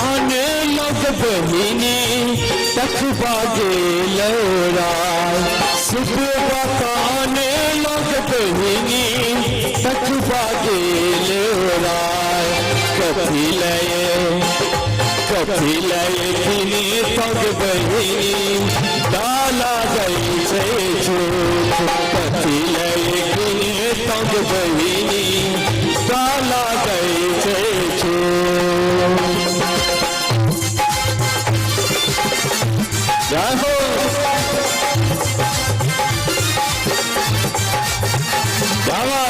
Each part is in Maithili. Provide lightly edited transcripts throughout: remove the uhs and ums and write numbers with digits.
आने लग बहिनी तखबा गेल राय। सुपवा आने लग बहिनी तखबा गेल राय। कथी लये कथी लये किनी तग बहिनी डाला दै छै चोट। कथी लये किनी तग बहिनी डाला दै छै चोट। जय हो। बाबा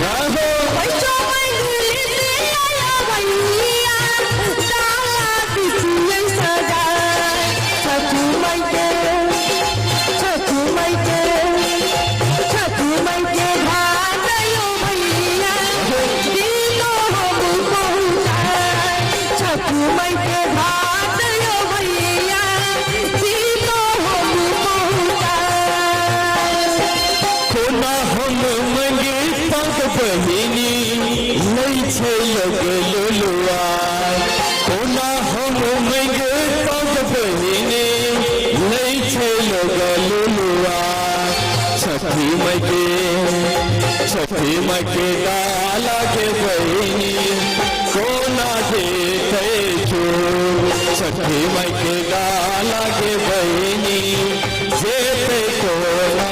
जय हो। कोना हम मंगे तक बहिनी लै छै लोग लुलुआ। कोना हम मंगे तक बहिनी लै छै लोग लुलुआ। छठी मके छठी मके डाला के बहिनी कोना देखे चोर। छठी मके डाला के बहिनी जेते कोना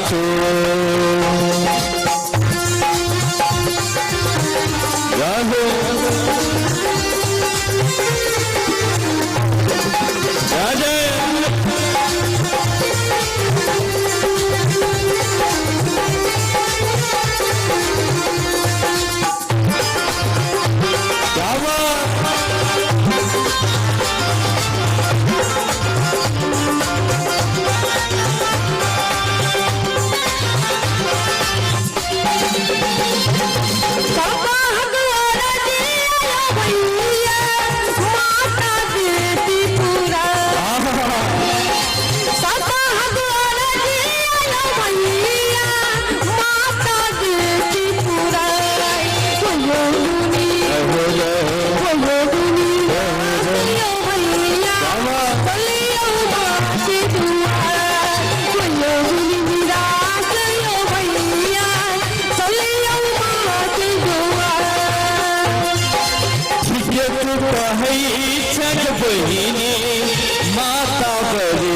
चोर। जय हो। जय जय। बाबा जय हो जय हो। बाबा ठीके तू कहै छक बहिनी माता बड़ी